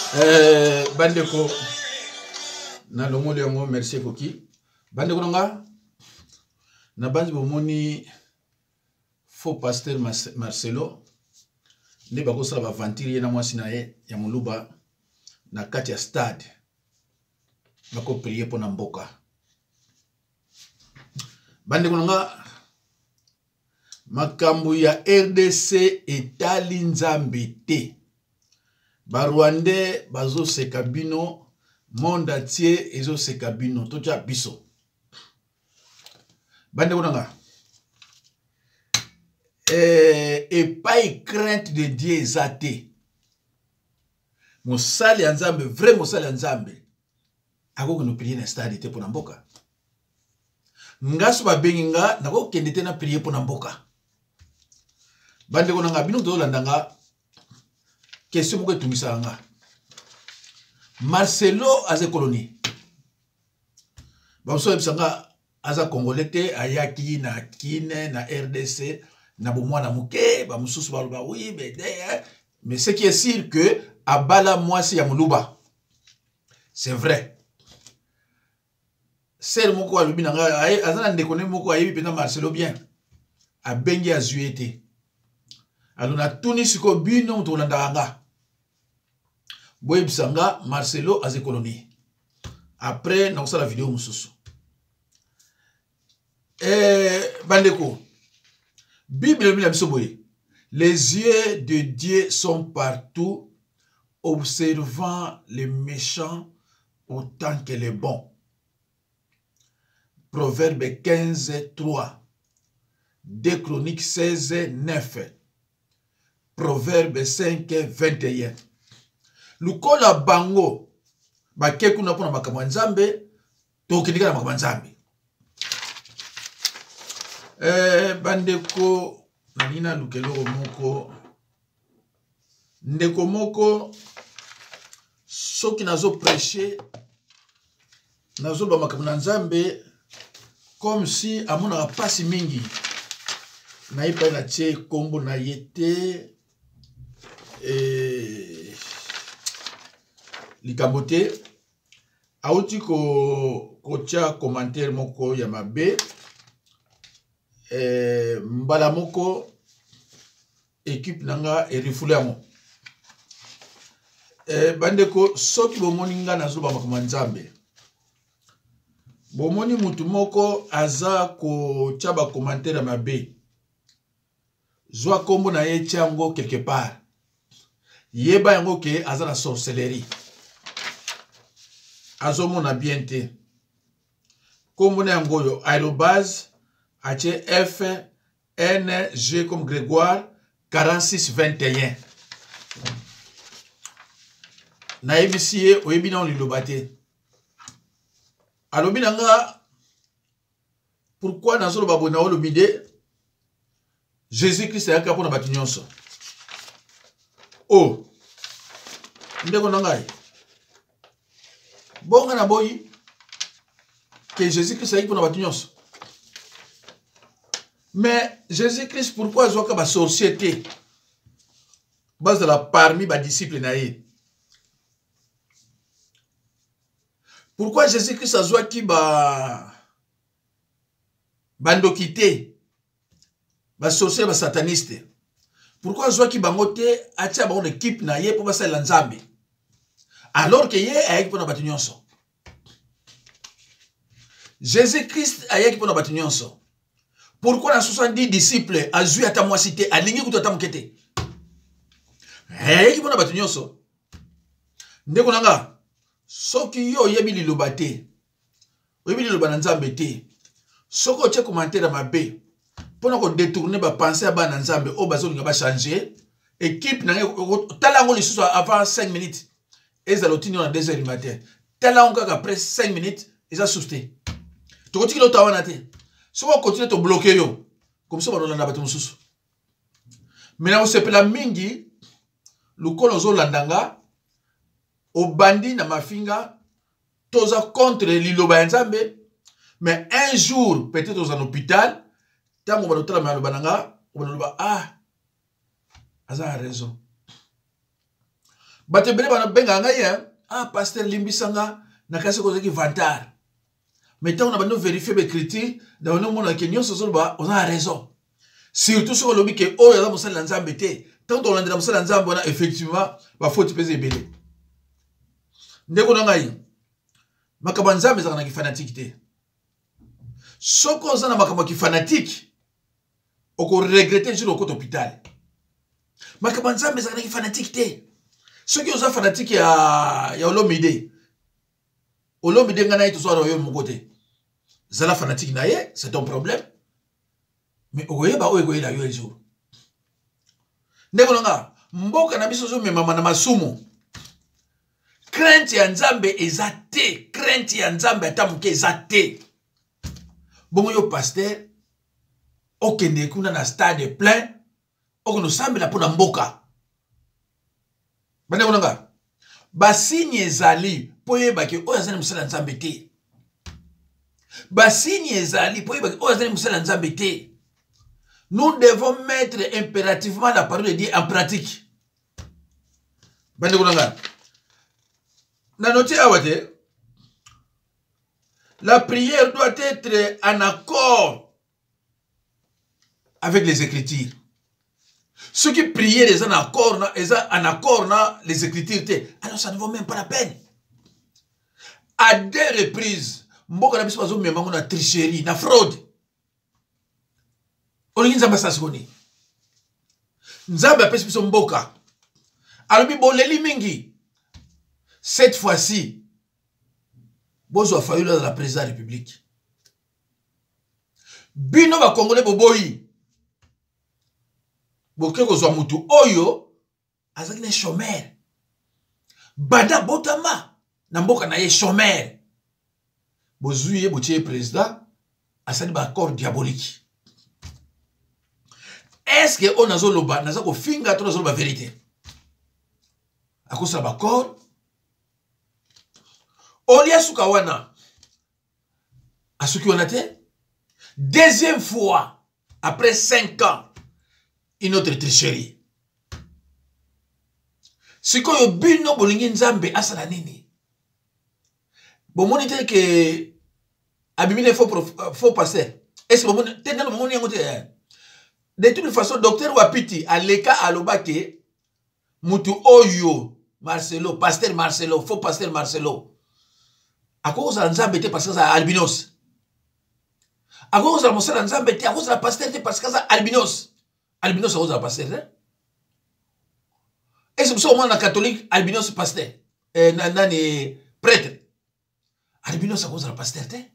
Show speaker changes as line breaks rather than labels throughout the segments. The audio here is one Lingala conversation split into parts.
Eh, bandeko nalongoli yango merci ekoki bandeko na nga nabanzi bomoni faux pasteur Marcelo nde bakosala bavantire ye na mwasi na ye ya moluba na kati ya stade bakoprie mpo na mboka. Bandeko na nga, makambo ya rdc etali nzambe te. Barwandais bazoseka bino, monde entier ezoseka bino, totya biso. Bandeko na nga, eh, epai crainte de Dieu eza te, mosali ya nzambe, vrai mosali ya nzambe akokende prier na stade te mpo na mboka. Nga so babengi nga, nakokende te na prier mpo na mboka. Bandeko na nga, bino tozolanda nga, question moko etungisaka nga. Marcelo aza colonie, bamosusu bayebisa nga aza congolais te, ayaki na kine na rdc na bomwana moke. Bamosusu baloba oui, bede, mais ce qui est sûr que abala mwasi ya moluba, c'est vrai. Sere moko alobi na ngai, aza na ndeko ne moko ayebi mpenza Marcelo bien, abengi, azwi ye te. Alo natuni sikoyo bino moto kolandaka nga, boyebisa nga Marcelo aza colonie. Après nakosala video mosusu. Eh, bandeko, Bible elobi na biso boye: les yeux de Dieu sont partout, observant les méchants autant que les bons. Proverbe 15 3, 2 Chroniques 16 9, Proverbe 5 21. Lukola bango bake kuna mpona makambo ya Nzambe, tokendeka na makambo ya Nzambe. Eh, bandeko, nalingi naluka eloko moko. Ndeko moko, soki nazoprêche, nazoloba makambo na Nzambe, comme si amonaka mpasi mingi. Naye mpe natie nkombo na ye te, e, likambo te. Auti kotia commentaire moko ya mabe, e, mbala moko ekipe na nga erefule yango. E, bandeko, soki bomoni nga nazoloba makambo ya Nzambe, bomoni mutu moko aza kotia bacommentaire ya mabe, zwa nkombo na ye, tia yango quelque part, yeba yango ke aza na sorcellerie, azomona bien te. Nkombo na yango oyo, aérobase atie F N G comme Grégoire 46 21. Nayebisi ye, oyebi nano liloba te. Alobi na nga, pourquoi nazoloba boye na Olomide? Jésus Christ ayaka mpona bato nyonso. O oh, ndeko na ngai, bonga na boyi ke Jésus Christ ayaki mpona bato nyonso, mais Jésus Christ pourquoi azwaka basorcier te bazala parmi badisciple na ye? Pourquoi Jésus Christ azwaki ba bandoki te, basorcier, basataniste? Pourquoi azwaki bango te, atia bango na ekipe na ye mpo basalela Nzambe, alors ke ye ayaki mpona bato nyonso? Jésus Christ ayaki mpona bato nyonso. Pourquoi na 70 disciples azwi ata mwasi te, alingi kutu ata moke te? Ayaki mpona bato nyonso. Ndeko na nga, soki yo oyebi liloba te, oyebi liloba na Nzambe te, soki otie commentaire ya mabe mpona kodetourne bapense ya bana Nzambe oyo bazolinga bachange ekipe na ngai, tala yango lisusu avant 5 minutes, ezala otindi na 2 heures du matin, tala yango kaka après 5 minutes, eza susu te. Tokotikela ota wana te. Soki okontinue, tobloke yo komiso banolanda bato mosusu. Me na kosepela mingi lokola ozolanda nga, obandi na mafinga, toza contre liloba ya Nzambe, mais un jour peut-être oza na hôpital, ntango banotala maloba na nga, obaloba: ah, aza na raison. Bato ebele banabengaka ngai, hein? Ah, pasteur, limbisa nga, nakasi kozaki vantard. Mais ntango na bando verifie baécriture, na bando omona ke nyonso ozoloba oza na raison. Surtout soki olobi ke oyo aza mosali na Nzambe te. Ntango tokolandela mosali na Nzambe wana, effectivement, bafoti mpe eza ebele. Ndeko na ngai, makambo ya Nzambe ezalaka na kifanatike te. Soki oza na makambo ya kifanatike, okoregrete jour okota hôpital. Makambo ya Nzambe ezalaka na kifanatike te. Soki oza fanatike ya Olomide, Olomide ngai na ye tozwa royaume moko te. Zala fanatike na ye, c'est ton problème. Mais okoyeba oyo ekoyela yo un jour. Ndeko na nga, mboka na biso ezomemama na masumu. Crainte ya Nzambe eza te, crainte ya Nzambe ata moke eza te. Bongo yo pasteur, okende kuna na stade plein, okende osambela mpo na mboka. Bandeko na nga, basigne ezali mpo oyebake oyo azali mosala ya Nzambe te. Basigne ezali mpo oyebake oyo azali mosala ya Nzambe te. Nous devons mettre impérativement la parole de Dieu en pratique. Bandeko na nga, na note awa te, la prière doit être en accord avec les Écritures. Ceux qui priaient les en accord, en accord na les Écritures, alors ça ne vaut même pas la peine. À deux reprises, mboka na biso bazo mema na tricherie, na fraude. Olingi Nzambe asala sikoyo nini? Nzambe apesi biso mboka, alobi boleli mingi, cette fois-ci bozwa Fayulu azala président ya République. Bino bakongole boboyi, boke kozwa mutu oyo azalaki na chômeur banda botama na mboka na ye, chômeur, bozwi ye, botie ye président, asali ba accord diabolique. Est-ce que oyo nazoloba naza kofinga to nazoloba vérité? Akosala ba accord olia suka wana, asuki wana te. Deuxième fois, après 5 ans, une autre tricherie. Sikoyo bino bolingi Nzambe asala nini? Bomoni te ke abimi ne faux pasteur? Est-ce bomoni te? Nano bomoni yango te. De toute façon, docteur Wapiti aleka aloba ke mutu oyo Marcelo, pasteur Marcelo, faux pasteur Marcelo, akoki kozala Nzambe te parce que aza albinos. Akoki kozala mosala Nzambe te, akoki kozala pasteur te parce que aza albinos. Albinos akozala pasteur te? Est-ce que omona na catholique albinos pasteur, nani, prêtre? Albinos akozala pasteur te.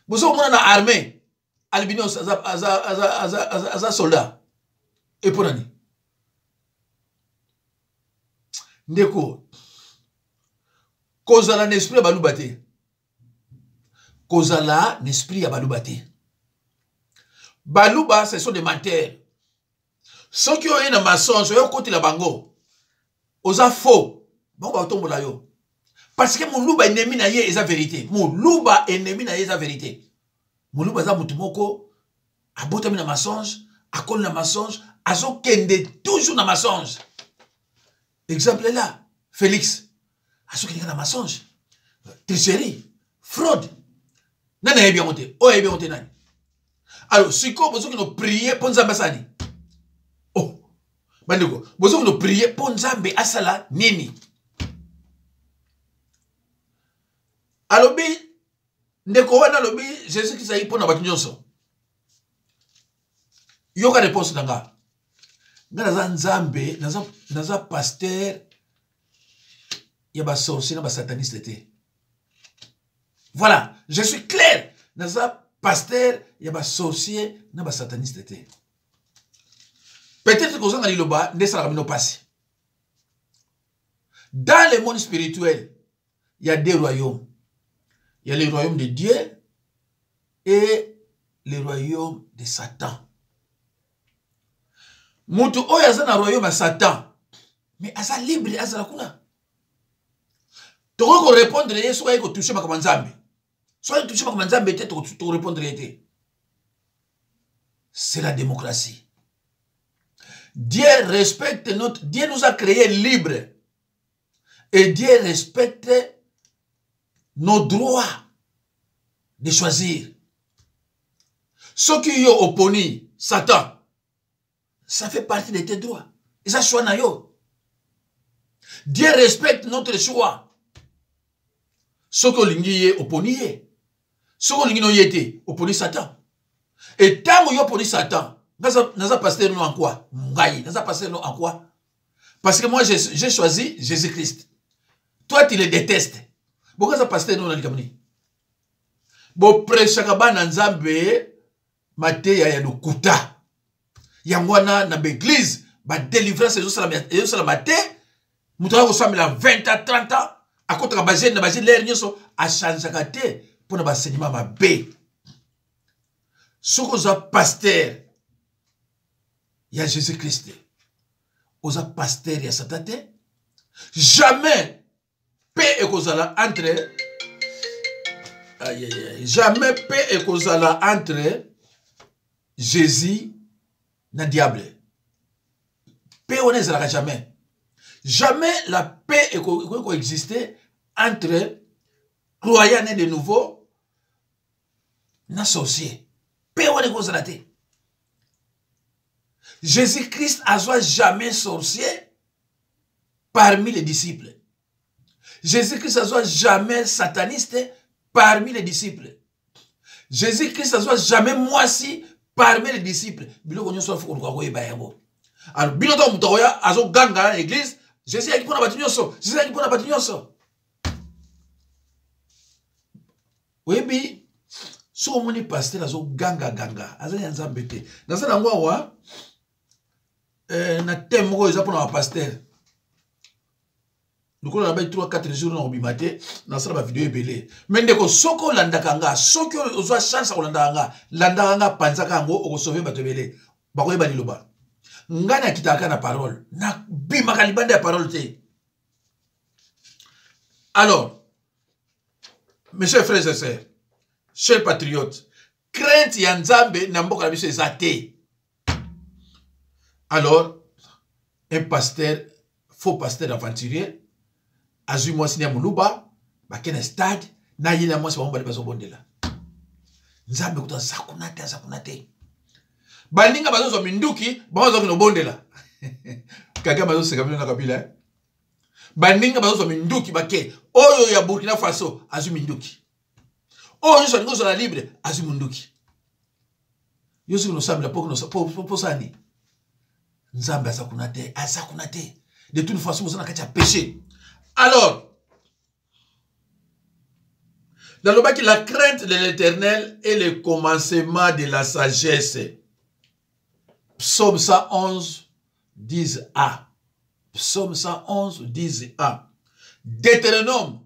Bozo komona na armée albinos aza soldat. E mpo nani? Ndeko, kozala na esprit ya baluba te, kozala na esprit ya baluba te. Baluba, ce sont des menteurs. Soki oye na mensonge, oye okotela bango, oza faux, bango bakotombola yo, parce que moluba ennemi na ye eza vérité. Moluba ennemi na ye eza vérité. Moluba aza motu moko abotami na mensonge, akoli na mensonge, azokende toujours na mensonge. Exemple là, Félix azokende na mensonge, tricherie, fraude. Nani ayebi yango te? Oyo ayebi yango te nani? Alors sikoyo bozokende prier mpo Nzambe asala nini? Oh bandeko, bozokende prier mpo Nzambe asala nini? Alobi ndeko wana, alobi Jésus Christ ayi mpo na bato nyonso. Yoka réponse na nga. Nga naza Nzambe, naza pasteur ya basorcier na basataniste te. Voilà, je suis clair. Naza pasteur ya basorcier na basataniste te. Peut-être kozanga liloba nde esalaka bino mpasi. Dans le monde spirituel, il y a deux royaumes. Il y a le royaume de Dieu et le royaume de Satan. Mutu oyo aza na royaume ya Satan, mais aza libre, azala kuna. Tokoki korépondre ye soki aye kotouche makambo ya Nzambe. Soki aye kotouche makambo ya Nzambe te, tokorépondre ye te. C'est la démocratie. Dieu respecte notre Dieu nous a créé libre et Dieu respecte nos droits de choisir. Soki yo oponi Satan, ça fait partie de tes droits. Eza choix na yo. Dieu respecte notre choix. Soki olingi ye oponi ye. Soki olingi no ye te oponi Satan. Et ntango yo oponi Satan, naza pasteur no en quoi? Ngai, naza pasteur no en quoi? Parce que moi j'ai choisi Jésus-Christ. Toi tu le détestes. Bongo aza pasteur no na likambo nini? Bopreshaka bana Nzambe mateya ya lokuta. Yango wana na baeglise badelivrance ezosalama te. Moto aya kosambela 20 ans, 30 ans, akotaka bajeune na bajeune lere nyonso, achangeaka te mpo na baenseignement mabe. Soki oza pasteur ya Jésus-Christ, oza pasteur ya Satan te, jamais paix ekozala entre aïe, aïe, aïe, jamais paix ekozala entre Jésus na diable. Paix wana ezalaka jamais. Jamais la paix ekoki koexister entre croyant né de nouveau na sorcier. Paix wana ekozala te. Jésus-Christ azwa jamais sorcier parmi les disciples. Jésus-Christ azwa jamais sataniste parmi les disciples. Jésus-Christ azwa jamais mwasi parmi les disciples. Biloko nyonso afuka koluka koyeba yango. Alors bino ntango moto akoya azoganga na église, Jésus ayaki mpona bato nyonso, Jésus ayaki mpona bato nyonso. Oyebi soki omoni pasteur azogangaganga aza ya Nzambe te. Naza nango awa na thème moko eza mpona bapasteur. Lokola nabai 3 4 jours na kobima te, nasala ba video ebele. Mais ndeko, soki olandaka nga, soki ozwa chance ya kolandaka nga, landaka nga, panzaka yango, okosauve bato ebele. Bakoyeba liloba. Nga nakitaka na parole, nabimaka libanda ya parole te. Alors, mes chers frères et sœurs, chers patriotes, crainte ya Nzambe na mboka na biso eza te. Alors, un pasteur, faux pasteur aventurier, azwi mwasi ya moluba, bake na stade, na ye na mwasi bango bale bazobondela. Nzambe kutu aza kuna te, aza kuna te. Baninga bazozwa minduki, bango bazokende kobondela. Kagame azoseka bino na Kabila, eh? Baninga bazozwa minduki bake. Oyo ya Burkina Faso azwi minduki. Oyo nyonso alingi ozala libre azwi minduki. Yo soki nosambela po sani? Nzambe aza kuna te, aza kuna te. De toute façon, boza na kati ya péché. Alors, nalobaki la crainte de l'Éternel est le commencement de la sagesse. Psaume 111, 10a. Psaume 111, 10a. Deutéronome,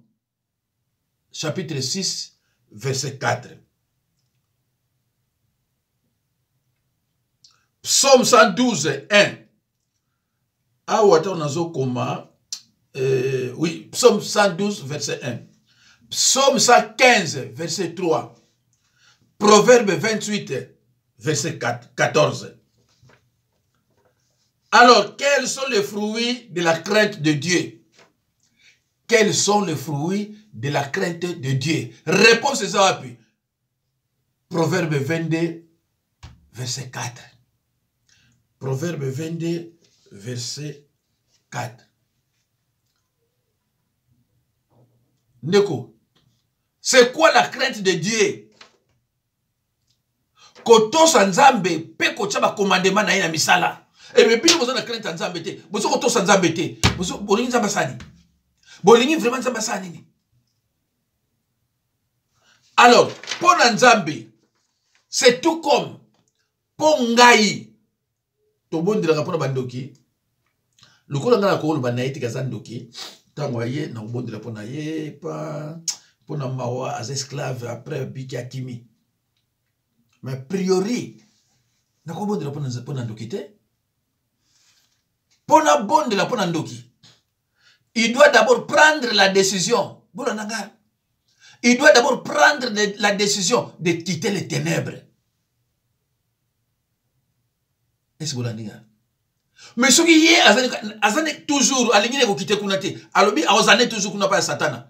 chapitre 6, verset 4. Psaume 112, 1. Awa ntango nazokoma, oui, Psaume 112, verset 1. Psaume 115, verset 3. Proverbe 28, verset 14. Alors, quels sont les fruits de la crainte de Dieu? Quels sont les fruits de la crainte de Dieu? Réponse eza wapi? Proverbe 22, verset 4. Proverbe 22, verset 4. Ndeko, c'est quoi la crainte de Dieu? Kotosa Nzambe pe kotia ba commandement na ye na misala. Et mais bino boza na crainte ya Nzambe te. Bozo kotosa Nzambe te. Bozo bolingi Nzambe asala nini? Bolingi vraiment Nzambe asala nini? Alors, mpo na Nzambe, c'est tout comme mpo ngai tobondelaka mpo na bandoki. Lokola ngai nakoloba na ye tika aza ndoki, ntango aye nakobondela mpo na ye, pa mpo na mawa aza esclave après biki akimi. Mais priori nakobondela mpo na ndoki te. Mpo nabondela mpo na ndoki, il doit d'abord prendre la décision. Bolanda ngai. Il doit d'abord prendre la décision de quitter les ténèbres. Est-ce que bolandi ngai? Mais soki ye azali toujours, alingi ne kokite kuna te, alobi akozala ne toujours kuna pa ya Satana.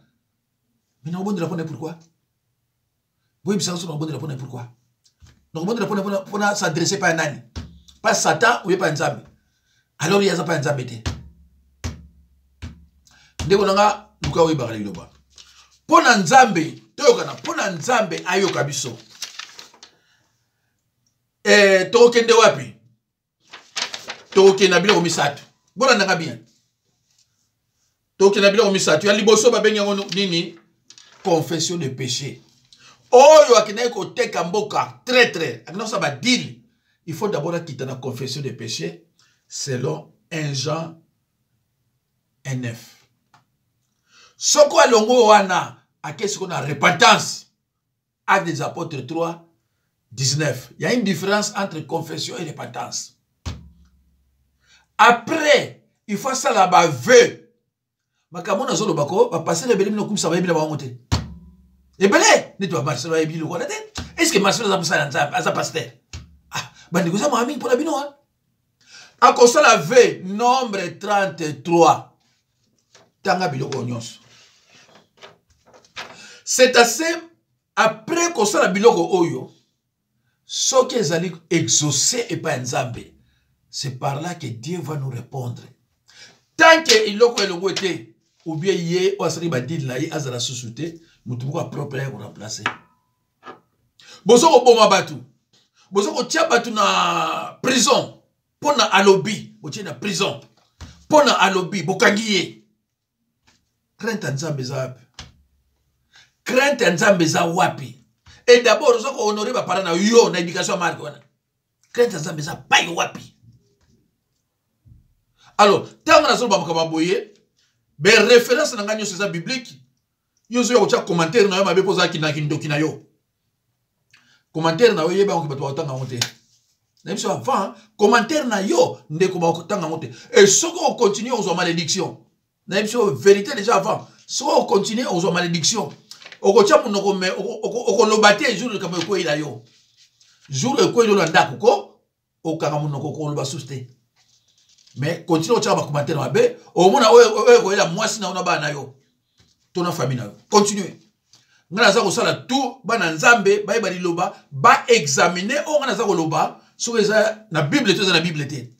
Mais nakobondela mpona pourquoi? Boyebisaka so, nakobondela mpona pourquoi? Nakobondela mpona s'adresse pa ya nani? Pa Satan oye pa ya Nzambe? Alors ye aza pa ya Nzambe te. Ndeko na nga, luka oyebaka liloba mpo na Nzambe toyokana, mpo na Nzambe ayoka biso. Tokokende wapi? Tokokende na biloko misato. Bolandanga bien. Tokokende na biloko misato. Ya liboso, babengi yango nini? Confession de péché. Oyo akendaki koteka mboka, traître, akendaki kosala badeal, il faut d'abord akita na confession de péché selon 1 Jean 1 9. Soko alongo wana, ake sikoyo na repentance, Acte des Apôtres 3 19. Il y a une différence entre confession et repentance. Après, il faut asala bavœux. Makambo nazoloba ko, bapasteur ebele bino kumisa bayebi na bango te. Ebele neti bamarcelo bayebi lokola te. Est ce que Marcelo aza mosala ya Nzambe, aza pasteur? Ah, bandeko, eza mawa mingi mpona bino. Akosala vœu, Nombre 33. Tanga biloko nyonso. C'est assez. Après kosala biloko oyo, soki ezali exaucé epai ya Nzambe, c'est par là que Dieu va nous répondre. Tant que eloko elongo ete ou bien ye oyo asali badeal na ye azala susu te, motu moko apropre ya koremplace. Bozo koboma bato, bozo kotia bato na prison mpo na alobi, botie na prison mpo na alobi, bokangi ye. Crainte ya Nzambe eza wapi? Crainte ya Nzambe eza wapi? Et d'abord oza kohonore baparent na yo na éducation ya marke wana. Crainte ya Nzambe eza pai wapi? Alors, ntango nazoloba makambo ya boye, baréférence na ngai nyonso eza biblique. Yo ozoya kotya commentaire na yo mabe mpo ozalaki na kindoki na yo. Commentaire na yo, yeba yango, bato bakotanga yango te. Na biso avant commentaire na yo, ndeko, bakotanga yango te. E soki okontinue, ozwa malédiction. Na biso vérité déjà avant, soki okontinue, ozwa malédiction. Okotya monoko me okoloba te. Jour likambo ekweyela yo, jour ekweyeli yo na ndako ko, okanga monoko, koloba susu te. Mais continue otyaka bacommentaire mabe, omona oyo ekoyela mwasi na yo na bana na yo to na famille na yo. Continue. Ngai naza kosala tout bana Nzambe bayeba liloba, baexamine oyo ngai naza koloba, soki eza na Bible to eza na Bible te.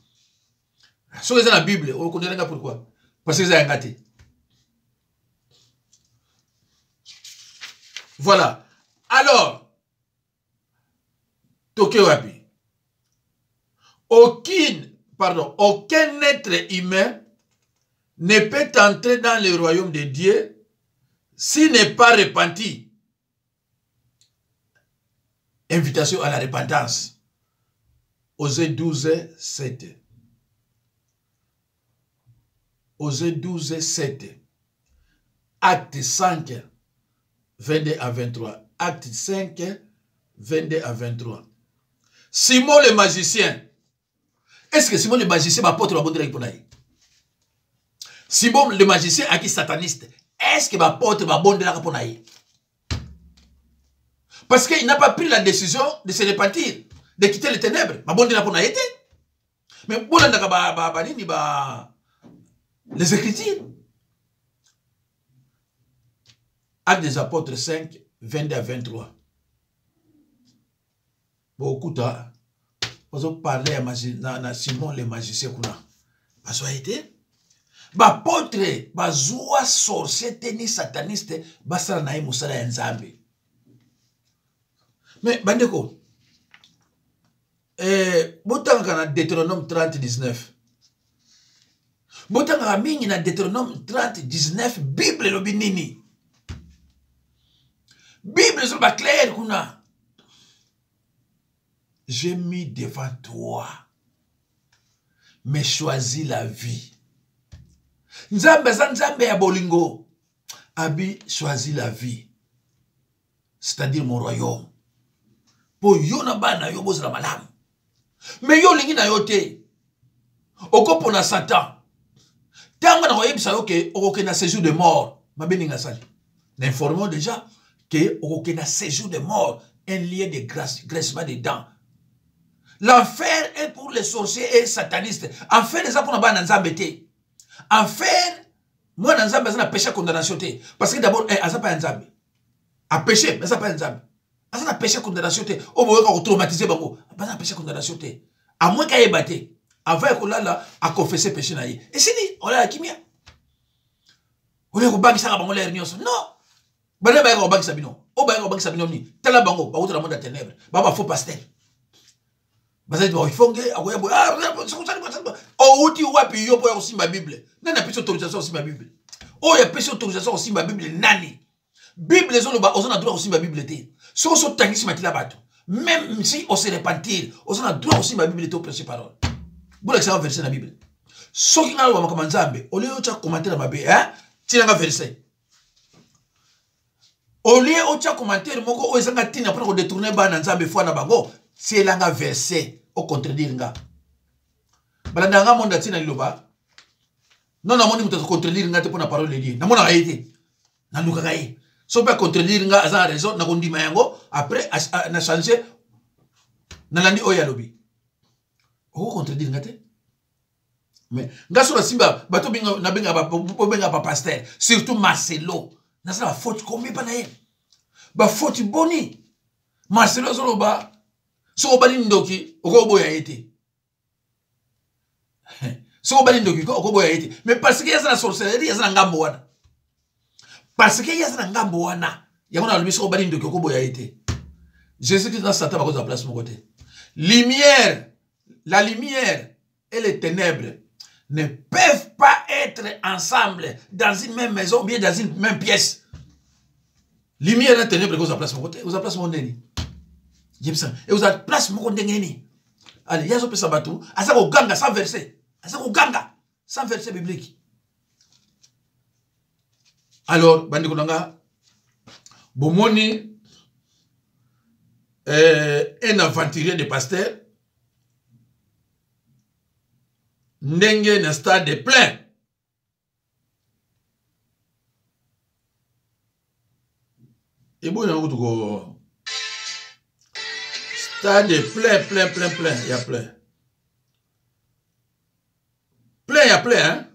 Soki eza na Bible, okondela nga pourquoi? Parce que eza yanga te. Voilà. Alors, toke wapi? Aucune, pardon, aucun être humain ne peut entrer dans le royaume de Dieu s'il n'est pas repenti. Invitation à la repentance. Osée 12, 7. Osée 12, 7. Acte 5, 22 à 23. Acte 5, 22 à 23. Simon le magicien. Est-ce que Simon le magicien, baapôtre babondelaki mpona ye? Simon le magicien aki sataniste. Est-ce que baapôtre babondelaka mpona ye? Parce qu'il n'a pas pris la décision de se repentir, de quitter les ténèbres. Babondela mpona ye te. Mais bolandaka banini, ba les Écritures. Acte des Apôtres 5, 22 à 23, bokuta bazoparle ya na Simon le magicien kuna. Bazwa ye te. Baapôtre bazwa sorcier te ni sataniste basala na ye mosala ya Nzambe. Mais bandeko, botangaka na Deutéronome 30 19. Botangaka mingi na Deutéronome 30 19. Bible elobi nini? Bible ezoloba clair kuna: j'ai mis devant toi, mais choisis la vie. Nzambe aza Nzambe ya bolingo. Abi choisis la vie, c'est-à-dire mon royaume, mpo yo na bana yo bozala malamu. Mais yo olingi na yo te, okopona Satan. Ntango na koyebisa yo ke okokende na séjour de mort, mabe ndenge asali na informe déjà ke okokende na séjour de mort, un lieu de grâce, grincement de dents. L'enfer est pour les sorciers et satanistes. Enfer eza mpona bana nzambe te. Enfer, mwana nzambe aza na péché ya condamnation te. Parce que d'abord, eh, aza pa ya nzambe. A péché, mais aza pa ya nzambe. Aza na péché ya condamnation te. Oyo boyoka kotraumatiser bango. Baza na péché ya condamnation te. À moins qu'ayeba te. Avant ya kolala, aconfesse péché na ye. Esili, olala kimia. Oyo kobangisaka bango lere nyonso. Non. Bana bayaka kobangisa bino. Oyo bayaka kobangisa bino nini? Tala bango, bauta na monde ya ténèbres. Ba ba faux pasteur. Bazali ba ifonge akoya boye. Ah, outi wapi yo mpo ya kosimba Bible? Nani apesi autorisation kosimba Bible? Oyo apesi autorisation kosimba Bible nani? Bible ezoloba oza na droit kosimba Bible te. Soki oso otangisi makila bato, même si o se repentir, oza na droit kosimba Bible te, oprêche parole. Bolakisaka verset na Bible. Soki ngai naloba makambo ya Nzambe, olie otya commentaire mabe, hein? Tinanga verset. Olie otya commentaire moko oyo ezanga ntina mpona kodetourne bana Nzambe foi na bango, tielanga verset ocontredire nga. Balandaka nga monde atina liloba. Non, namoni moto akocontredire nga te mpona parole de Dieu. Namonaka ye te. Nalukaka ye. Soki mpe acontredire nga aza na raison, nakondima yango après na change nalandi oyo alobi. Okocontredire nga te. Mais nga so nasimba bato nabenga bobenga ba pasteur, surtout Marcelo, naza na faute combien pa na ye? Ba faute boni? Marcelo azoloba soki obali ndoki okoboya ye te. Soki obali ndoki okoboya ye te. Mais parce que ye aza na sorcellerie, aza na ngambo wana. Parce que ye aza na ngambo wana. Yango nalobi soki obali ndoki okoboya ye te. Jésus-Christ na Satan bakozwa place moko te. Lumière, la lumière et les ténèbres ne peuvent pas être ensemble dans une même maison ou bien dans une même pièce. Lumière na ténèbres ekozwa place moko te. Ekozwa place moko ndenge nini? Yebisa. Ekozwa place moko ndenge nini? Allez, ye azopesa bato, aza koganga sans verset. Aza koganga sans verset biblique. Alors, bandeko na nga, bomoni un aventurier de pasteur ndenge na stade plein eboyi nango kutu ko stade plein plein plein plein ya plein plein ya plein hein?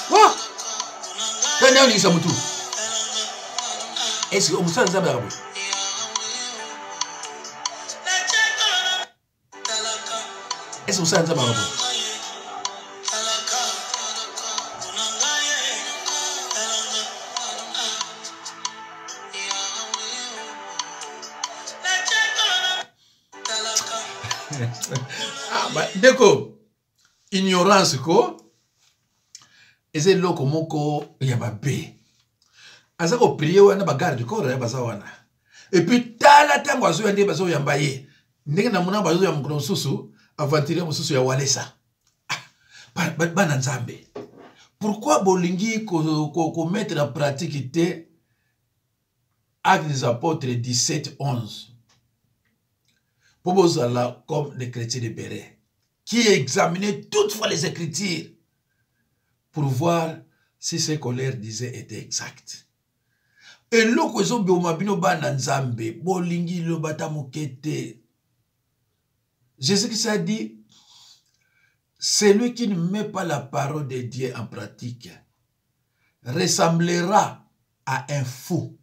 Quoi? Plein ya olingisa motu est-ce que omosala nzambe yaka boye? Est-ce que mosala nzambe yaka boye? Ah, ba, ndeko ignorance ko eza eloko moko ya mabe. Aza koprie wana ba garde corps ya baza wana. Et puis tala ntango azoya nde bazoyamba ye. Ndenge namona bazoya mokolo mosusu, aventurier mosusu ya Walesa. Ah, bana Nzambe. Pourquoi bolingi ko mettre en pratique te Actes des Apôtres 17, 11? Pour bozala comme les chrétiens de Béret, qui examinaient toutefois les Écritures pour voir si ce qu'on leur disait était exact. Eloko ezoboma bino bana Nzambe, bolingi liloba ata moke te. Jésus-Christ a dit, celui qui ne met pas la parole de Dieu en pratique ressemblera à un fou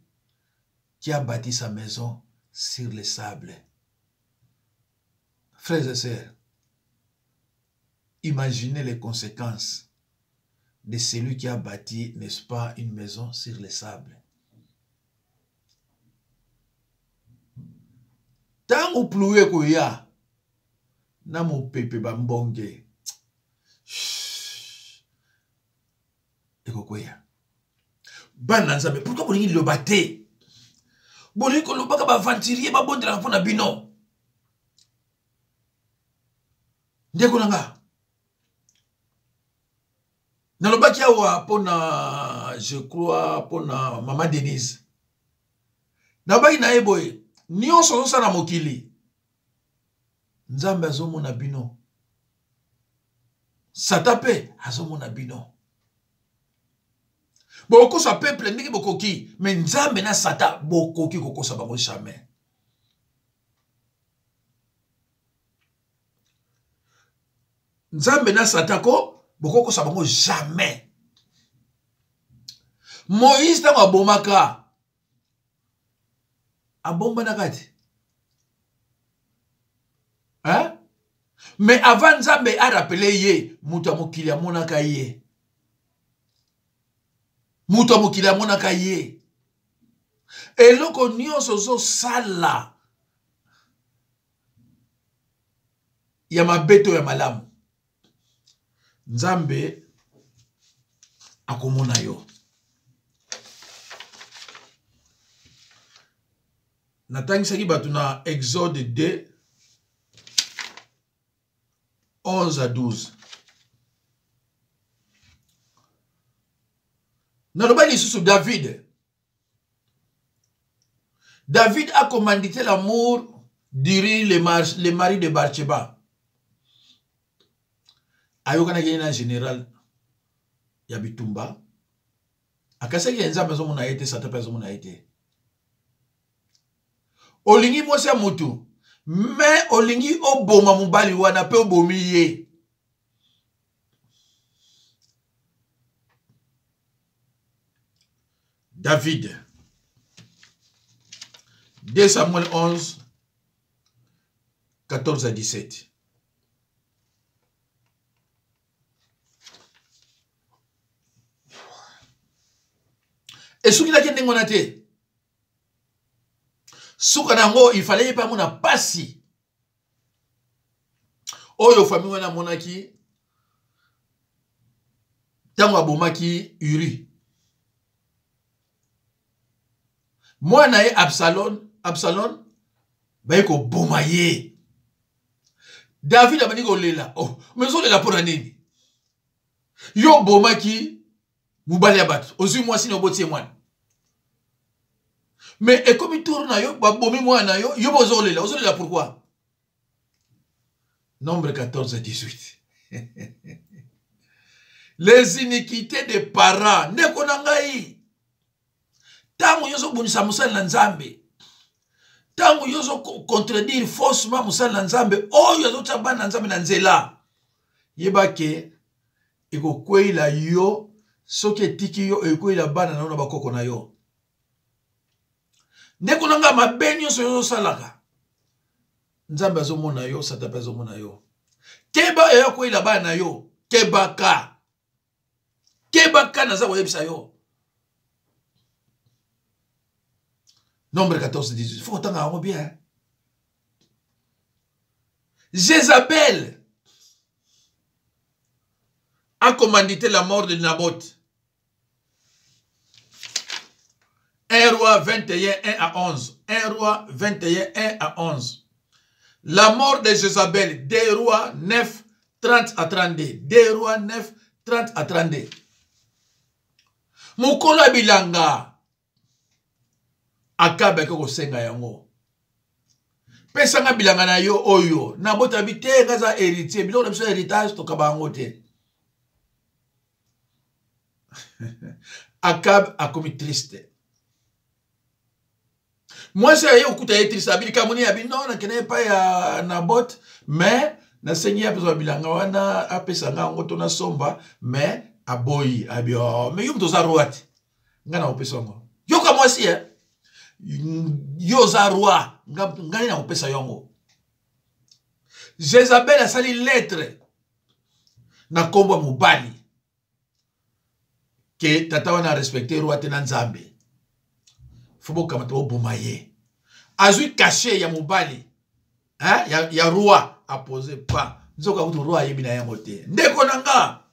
qui a bâti sa maison sur le sable. Frères et sœurs, imaginez les conséquences de celui qui a bâti, n'est-ce pas, une maison sur le sable. Tango pluie ekoya na mopepe bambonge ekokweya. Bana Nzambe, pourquoi bolingi liloba te? Bolingi kolobaka ba aventurier babondelaka mpo na bino. Ndeko na nga, nalobaki awa mpona, je crois, mpona mama Denise. Nalobaki na ye boye, nyonso ozosala na mokili, Nzambe azomona bino. Satan mpe azomona bino. Bokokosa peuple ndenge bokoki, mais Nzambe na Satan bokoki kokosa bango jamais. Nzambe na Satan ko bokokosa bango jamais. Moïse ntango abomaka abombanaka te hein? Mais avant Nzambe arapele ye, moto ya mokili amonaka ye, moto ya mokili amonaka ye. Eloko nyonso ozosala ya mabe to ya malamu, Nzambe akomona yo. Natangisaki bato na Exode 2 11 à 12. Naloba lisusu David. David a commandité l'amour d'Uri, le, mar le mari de Bathsheba. Ayokanaki ye na général ya bitumba. Akasaki ye Nzambe azomona ye te, Satan mpe azomona ye te. Olingi mwasi ya motu, me olingi oboma mobali wana mpe obomi ye. David 2 Samuel 11 14 à 17. Esukilaki ndenge wana te. Suka na yango, il fallait ye mpe amona pasi oyo famille wana amonaki ntango abomaki Uri. Mwana ye Absalom, Absalom baye koboma ye. David abandi kolela. Oh, mais ozolela mpo na nini? Yo obomaki mobali ya bato, ozwi mwasi na oboti ye mwana, mais ekomi tour na yo, babomi mwana na yo, yo mpe ozolela. Ozolela pourquoi? Nombre 14 à 18. Les iniquités des parents. Ndeko na ngai, ntango yo ozobundisa mosali na Nzambe, ntango yo ozocontredire faussement mosali na Nzambe oyo azotya bana na Nzambe na nzela, yeba ke ekokweyela yo. Soki etiki yo, ekokweyela bana na yo na bakoko na yo. Ndeko na ngai, mabe nyonso yo ozosalaka, Nzambe azomona yo, Satan mpe azomona yo. Keba eya koyela bana na yo. Kebaka, kebaka, naza koyebisa yo. Nombre 14 18, faut kotanga yango bien. Jézabel a commandité la mort de Naboth. 1 roi 21 1 à 11. 1 roi 21 1 à 11. La mort de Jézabel, 2 rois 9 30 à 32. 2 rois 9 30 à 32. Mokolo ya bilanga, Akabe ake kosenga yango. Pesanga bilanga na yo oyo nabota bi te, nga za héritier, biloko na biso héritage tokaba yango te. Akab akomi triste. Mwasi aye okuta ye triste, abi likambo nini? Abi non, nakende epai ya Nabot, mais nasengi ye apesa bilanga wana, apesa nga yango to nasomba, mais aboyi. Abi oh, mais yo moto oza roi te, ngai nakopesa yango. Yoka mwasi eh? Yo oza roi, ngai nakopesa yango. Jezabel asali lettre na nkombo ya mobali ke tata wana respecte roi te na Nzambe, fo bokamata boboma ye. Azwi cachet ya mobali hein, ya roi, apose pa nzoka kutu roi ayebi na yango te. Ndeko na nga,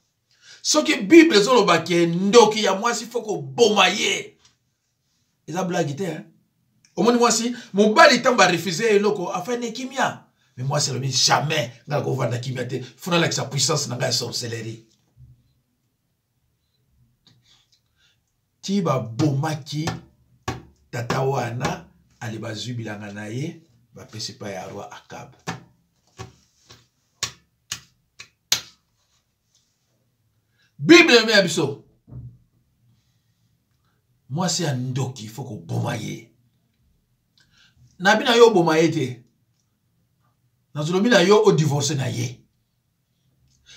soki Bible ezoloba ke ndoki ya mwasi fo koboma ye, eza blague te hein? Omoni mwasi, mobali ntango barefuse eloko afandi kimia, me mwasi alobi jamais ngai nakovanda kimia te, fo nalakisa puissance na ngai ya sorcellerie. Ti babomaki tata wana, ale bazwi bilanga na ye, bapesi pa ya roi Akab. Bible elobi ya biso. Mwasi ya ndoki fo koboma ye. Nabi na yo oboma ye te. Nazolobi na yo odivorce na ye.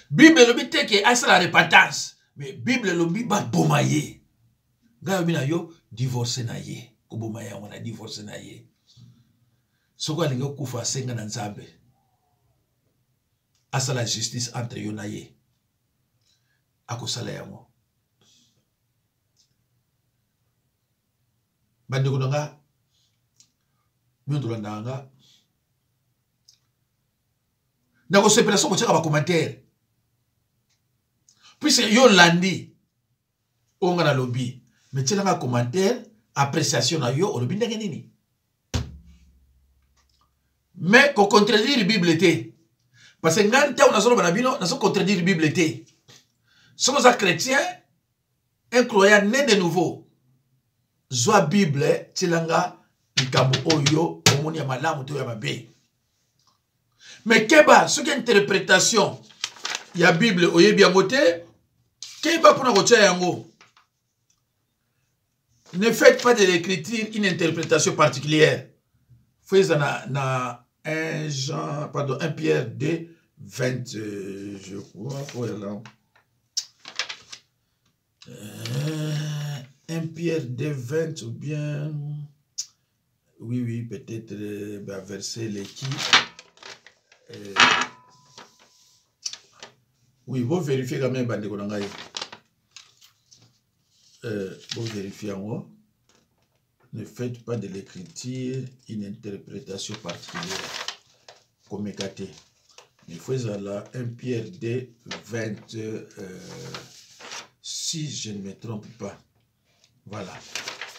Bible elobi te ke asala repentance, mais Bible elobi baboma ye. Ngai alobi na yo divorce na ye, koboma yango na divorce na ye. Soki alingi okufa asenga na Nzambe asala justice entre yo na ye, akosala yango. Bandeko na nga, bino tolandaka nga, nakosepela soki otiaka bacommentaire puisque yo olandi oyo nga nalobi, mais tiela nga commentaire, appréciation na yo, olobi ndenge nini. Mais kocontredire Bible te, parce que ngai ntango nazoloba na bino nazocontredire Bible te. Soki oza chrétien, un croyant né de nouveau, zwa Bible, tiela nga likambo oyo omoni ya malamu to ya mabe. Mais keba, soki interprétation ya Bible oyebi yango te, keba mpona kotia yango. Ne faites pas de l'écriture une interprétation particulière. Faut eza na 1 Jean, pardon, 1 Pierre 2, 20, je crois, faut là. 1 Pierre 2, 20 ou bien, oui, oui, peut-être, bah, verset l'équipe. Oui, vous vérifiez quand même, bandeko na ngai. Vous vérifiez yango. Ne faites pas de l'écriture une interprétation particulière. Komeka te. Il faut ezala 1 Pierre 2, 20, si je ne me trompe pas. Voilà.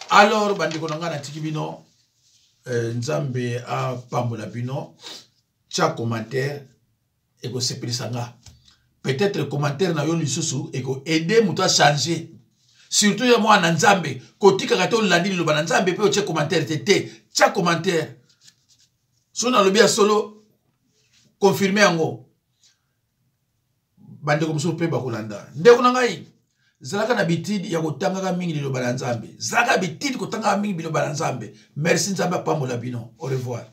Alors, bandeko na ngai, natiki bino, Nzambe apambola bino. Tia commentaire ekosepelisa nga. Peut-être commentaire na yo lisusu eko aider moto a changer. Surtout ya mwana Nzambe, kotikaka te olandi liloba na Nzambe pe otie commentaire te te. Tia commentaire. So nalobi ya solo, confirmer yango. Bandeko mosusu pe bakolanda. Ndeko na ngai, zalaka na bitide ya kotangaka mingi liloba na Nzambe. Zalaka bitide kotangaka mingi liloba na Nzambe. Merci, Nzambe apambola bino. Au revoir.